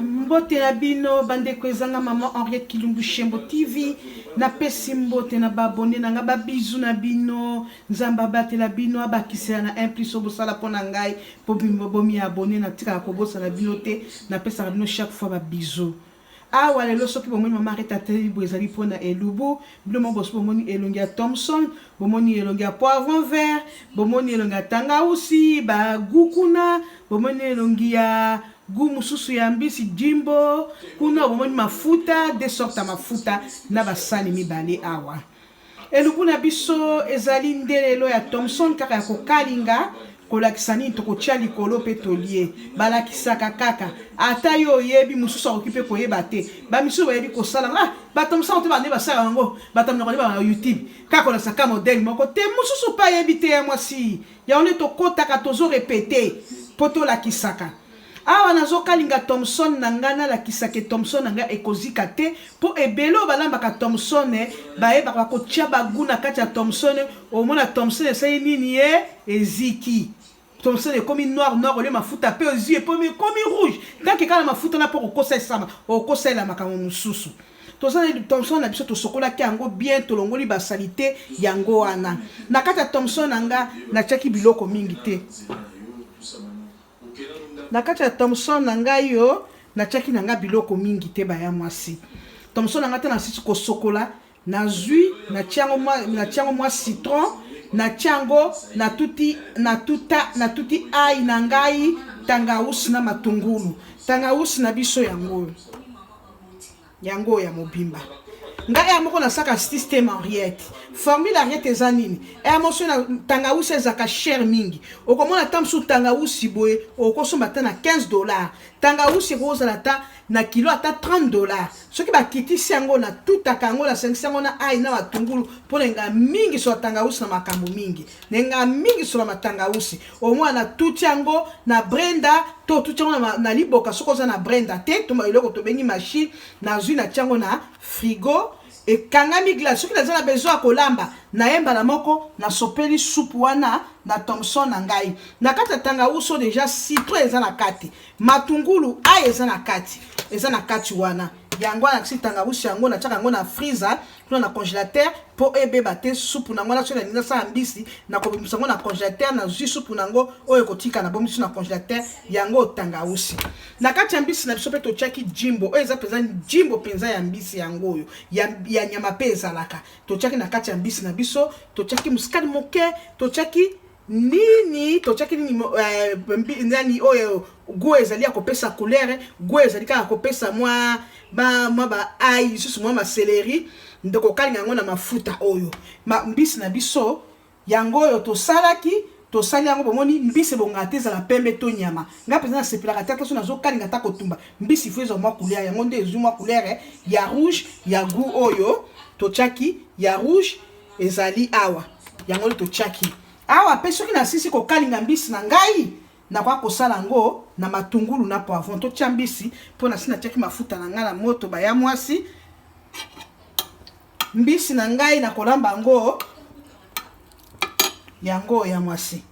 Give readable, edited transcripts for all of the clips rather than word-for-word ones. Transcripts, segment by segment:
Mbote na bino bandeko, ezanga mama Henriette Kilumbu Shembo TV. Napesi mbote na ba abonne na nga, ba bisous na bino. Nzambe abatela bino, abakisela na un plus oyo bosala mpo na ngai, mpo bino bomi abonne, natikaka kobosana bino te, napesaka bino chaque fois ba bisous. Awa lelo soki bomoni mama Henriette atelemi boye ezali mpo na elubu. Bino moko bosi bomoni elongi ya Thomson, bomoni elongi ya poivron vert, bomoni elongi ya tangausi, ba gout kuna, bomoni elongi ya gout mosusu ya mbisi jimbo kuna, bomoni mafuta, de sorte ya mafuta na basani mibale awa. Elubu na biso ezali nde lelo ya Thomson kaka ya kokalinga, kolakisa nini tokotia likolo pe tolie. Balakisaka kaka. Ata yo oyebi, mosusu akoki pe koyeba te. Ba misusu bayebi kosala yango. Ah, ba Thomson te ba nde basalaka yango, bato ya monoko nde ba YouTube. Kaka kolakisa kaka modèle moko te. Mosusu pe ayebi te ya mwasi. Yango nde tokotaka tozo repeter po tolakisaka. Awa nazo kalinga thomson na nga nalakisa ke thomson na nga ekozika te po ebele oyo balambaka thomson bayebaka bakotia ba gout na kati ya thomson omona thomson esali nini ye eziki thomson ekomi noir noir olie mafuta pe ozui ekomi ekomi rouge tant que kaka na mafuta na po okosa esama okosalela makambo mosusu toza na thomson na biso tosokolaki yango bien tolongoli ba salite yango wana na kati ya thomson na nga natiaki biloko mingi te. Na kati ya thomson na ngai yo natiaki na ngai biloko mingi te baya mwasi thomson na ngai te nasisi kosokola nazui natia yango mwa natia yango mwa citron natia yango natuti natuta natuti ail na ngai tangausi na matungulu tangausi na biso yango oyo Yango ya mobimba. Nga heure moko nasaka système Henriette. Formule Henriette eza nini? Heure moko soki na tangawisi ezalaka cher mingi. Okomona ata mosusu tangawisi boye okosomba ata na 15 dollars. Tangawisi ekozala ata na kilo ata 30 dollars. Soki bakitisi yango natutaka yango nasangisi yango na ail na matungulu mpo na nga mingi sola tangawisi na makambo mingi. Na nga mingi sola matangawisi. Omona natuti yango na brenda to otuti yango na, na liboka soki oza na brenda te to eloko tobengi machine nazwi natia yango na frigo ekangami glace soki naza na besoin ya kolamba naye mbala moko nasopeli supu wana na thomson na ngai na kati ya tangawuso deja citron eza na kati matungulu ail eza na kati eza na kati wana yango wana nakisi tangawusi yango natiaka yango na freezer kuna na congélateur mpo ebeba te supu na yango wana soki nalingi nasala mbisi nakobimisa yango na congélateur nazwi supu na yango oyo ekotika na bomisi na congélateur yango tangausi na kati ya mbisi na biso mpe totiaki jimbo oyo eza mpenza jimbo mpenza ya mbisi yango oyo ya, ya nyama mpe ezalaka totiaki na kati ya mbisi na biso totiaki musikali moke totiaki nini totiaki nini eh, nani oyo gout ezali ya kopesa couleur gout ezali kaka kopesa mwa ba mwa ba ail lisusu mwa maseleri nde kokalinga yango na mafuta oyo ma, mbisi na biso yango oyo tosalaki tosali yango bomoni mbisi ebongaka te ezala pembe to nyama ngai mpenza nasepelaka te ata so nazokalinga ata kotumba mbisi fo ezwa mwa couleur yango nde ezwi mwa couleur ya rouge ya gout oyo totiaki ya rouge ezali awa yango nde totiaki awa mpe soki nasisi kokalinga mbisi na ngai nakoka kosala yango na matungulu na poivron totia mbisi mpo nasi natiaki mafuta na ngai na moto baya mwasi mbisi na ngai nakolamba yango yango ya mwasi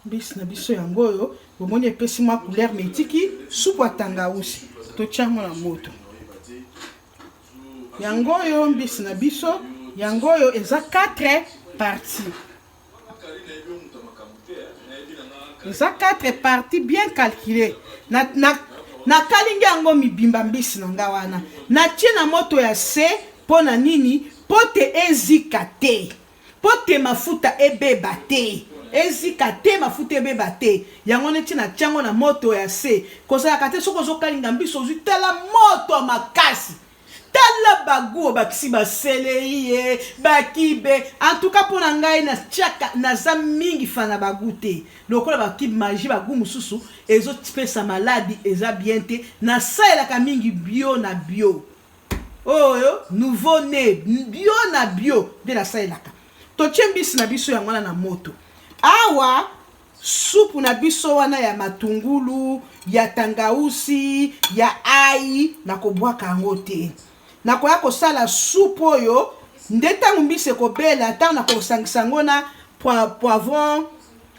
Mbisi na biso yango oyo bomoni epesi mwa couleur mais etiki supu ya tangawusi totia yango na moto. Yango oyo mbisi na biso yango oyo eza 4 parties. Eza 4 parties bien calculées. Na, na, nakalingi yango mibimba mbisi na nga wana natie na moto ya se mpo na nini mpo te ezika te Mpo te mafuta ebeba te. Ezika te, mafuta ebeba te. Yango neti natia yango na moto ya se. Kozalaka te soki ozokalinga mbisi ozwi tala moto ya makasi. Tala ba gout obakisi ba celery ye, ba kibe. En tout cas mpo na ngai natiaka naza mingi fan na ba gout te. Lokola ba kibe magie ba gout mosusu ezopesa maladi eza bien te. Nasalelaka mingi bio na bio. Oyo nouveau ne bio na bio nde nasalelaka. Totie mbisi na biso yango wana na moto. Awa supu na biso wana ya matungulu, ya tangausi, ya ayi nakobwaka yango te. Nakoya kosala supu oyo nde ntango mbisi ekobela, ntango nakosangisa yango na poivron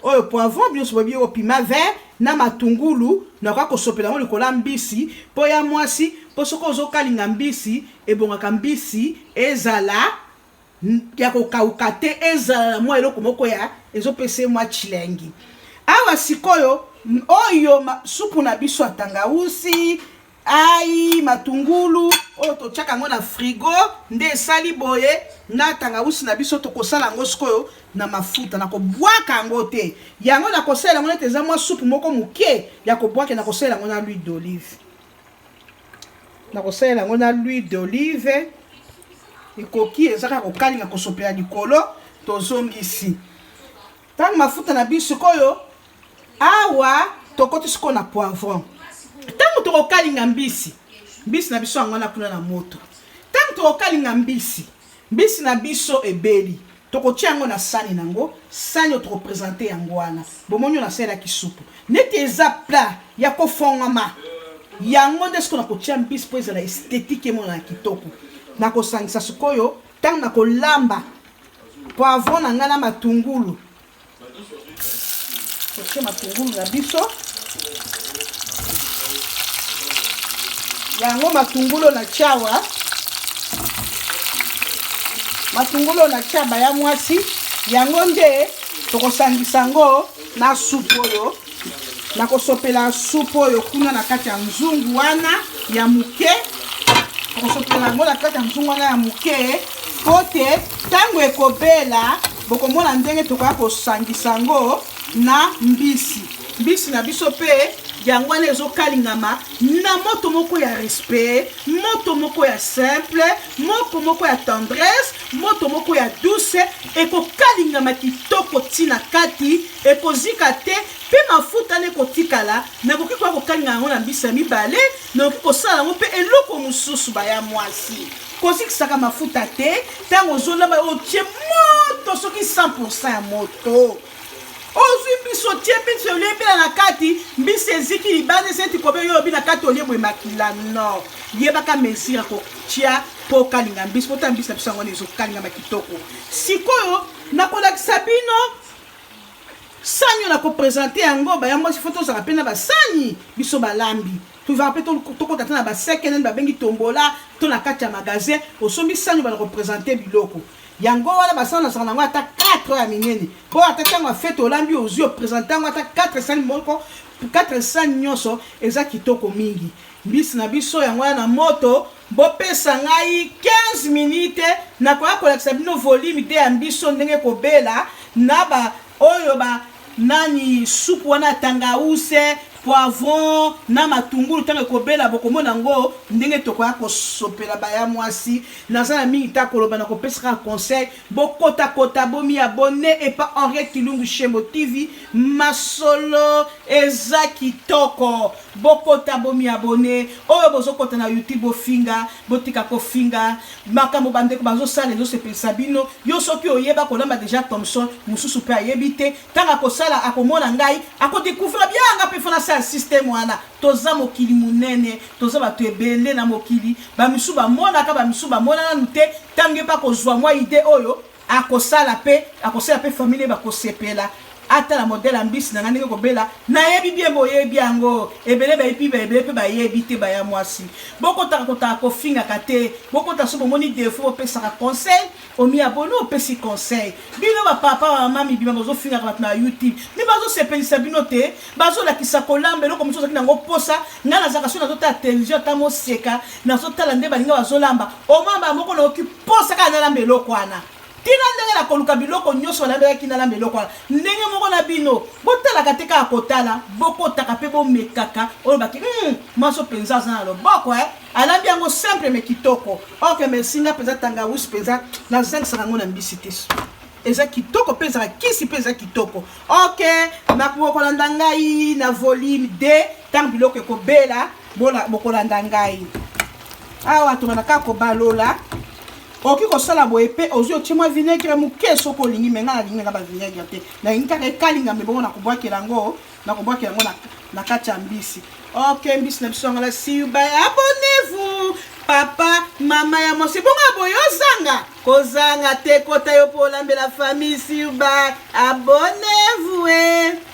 oyo, poivron nyonso boyebi oyo, piment vert na matungulu, nakoya kosopela yango likolo ya mbisi mpo ya mwasi. Mpo soki ozokalinga mbisi, ebongaka mbisi ezala ya kokauka te, ezala na mwa eloko moko ya ezopesa ye mwa chilengi. Awa sikoyo oyo supu na biso ya tangawusi ai matungulu oyo totiaka yango na frigo nde esali boye na tangawusi na biso. Tokosala yango sikoyo na mafuta, nakobwaka yango te. Yango nakosalela yango neti eza mwa supu moko moke ya kobwaka. Nakosalela yango na l'huile d'olive, nakosalela yango na l'huile d'olive. Ekoki eza kaka kokalinga, kosopela likolo. Tozongisi ntango mafuta na biso. Sikoyo awa tokoti sikoyo na poivron. Ntango tokokalinga mbisi, mbisi na biso yango wana kuna na moto. Ntango tokokalinga mbisi, mbisi na biso ebeli, tokotia yango na sani nango. Sani oyo tokoprésenter yango wana, bomoni oyo nasalelaki supu neti eza plat ya kofongama. Yango nde sikoyo nakotia mbisi mpo ezala esthétique, emonana kitoko. Nakosangisa sikoyo ntango nakolamba poivron na ngai na matungulu. Totie matungulu na biso. Yango matungulu na tiawa, matungulu na tia baya mwasi, yango nde tokosangisa yango na supu oyo. Nakosopela supu oyo kuna na kati ya nzungu wana ya moke. Tokosopela yango na kati ya nzungu wana ya moke po te ntango ekobela, bokomona ndenge tokoya kosangisa yango na mbisi. Mbisi na biso mpe yango wana ezokalingama na moto moko ya respect, moto moko ya simple, moko moko ya tendresse, moto moko ya douce. Ekokalingama kitoko ntina kati, ekozika te mpe mafuta wana ekotikala. Nakoki koya kokalinga yango na mbisi ya mibale, nakoki kosala yango mpe eloko mosusu. Baya mwasi, kozikisaka mafuta te. Ntango ozolamba, otie moto soki 100 ya moto, ozwi mbisi, otie mbisi, oliebela na kati, mbisi eziki libanda, esi eti kobe oyo obi na kati, olie boye makila. Non, yebaka mesure ya kotia mpo okalinga mbisi. Po ta mbisi na biso yango wana ezokalingama kitoko. Sikoyo nakolakisa bino sani oyo nakoprésenter yango. Baya mwasi, faut tozala mpe na basani. Biso balambi tozala mpe, tokota te na baseke nani babengi tombola to na kati ya magasin, osombi sani bana koprésenter biloko. Yango wana basani nazala nango ata 4 ya minene, mpo ata ntango ya fête olambi, ozwi, oprésenter yango ata 4 sani moko, 4 sani nyonso eza kitoko mingi. Mbisi na biso yango wana na moto. Bopesa ngai 15 minute, nakoya kolakisa bino volume te ya mbiso ndenge kobela na ba oyo ba nani supu wana ya tangause, poivron na matungulu. Ntango ekobela, bokomona yango ndenge tokoya kosopela. Baya mwasi, naza na mingi ta koloba, na kopesa kaka conseil: bokotakota, bomi abonner epa Henriette Kilungu Shembo TV. Masolo eza kitoko. Bokota, bomi abonner. Oyo bozokota na YouTube bofinga, botika kofinga. Makambo bandeko bazosala ezosepelisa bino. Yo soki oyeba kolamba déjà thomson, mosusu mpe ayebi te. Ntango akosala, akomona ngai, akodécouvrir bianga mpe fo nasala système wana. Toza mokili monene, toza bato ebele na mokili. Bamisu bamonaka, bamisu bamona nanu te. Ntango ye mpe akozwa mwa idée oyo akosala mpe akosala mpe famille bakosepela. Ata na modèle ya mbisi na ngai ndenge kobela, nayebi bien, boyebi yango ebele, bayebi ebele mpe bayebi te. Baya mwasi, bokotaka kotaka, kofingaka te. Bokota so bomoni défaut, bopesaka conseil. Omi abonner, opesi conseil. Bino bapapa, bamama mibima bozofingaka bato na YouTube, me bazosepelisa bino te. Bazolakisa kolamba eloko mosusu ozalaki nango posa. Ngai nazalaka so nazotala télévision, ata moseka, nazotala nde balinga bazolamba, omamba moko nayoki posa kaka nalamba eloko wana. Ntina ndenge na koluka biloko nyonso balambelaki, nalamba eloko wana. Ndenge moko na bino, botalaka te kaka kotala, bokotaka mpe bomekaka. Oyo baki mwasi mpenza aza na loboko, eh? Alambi yango simple mais kitoko. Ok, merci. Nga mpenza tangawusi mpenza nazangisaka yango na mbisi te. Eza kitoko mpe ezaka kisi mpe eza kitoko. Ok, nakokolanda ngai na volume 2 ntango biloko ekobela. Bokolanda ngai awa, tobanda kaka kobalola. Okoki kosala boye mpe ozwi, otie mwa vinaigre moke soki olingi. Me ngai nalingi nanga bavinaigre te, nalingi kaka ekalingama. Ebongo nakobwakela yango, nakobwakela yango na kati ya mbisi. Ok, mbisi na biso yango la. See you, bye, abonnez-vous. Papa, mama ya mwasi, bongo ya boye ozanga kozanga te. Kota yo mpo olambela famille sur ba abonnez-vous.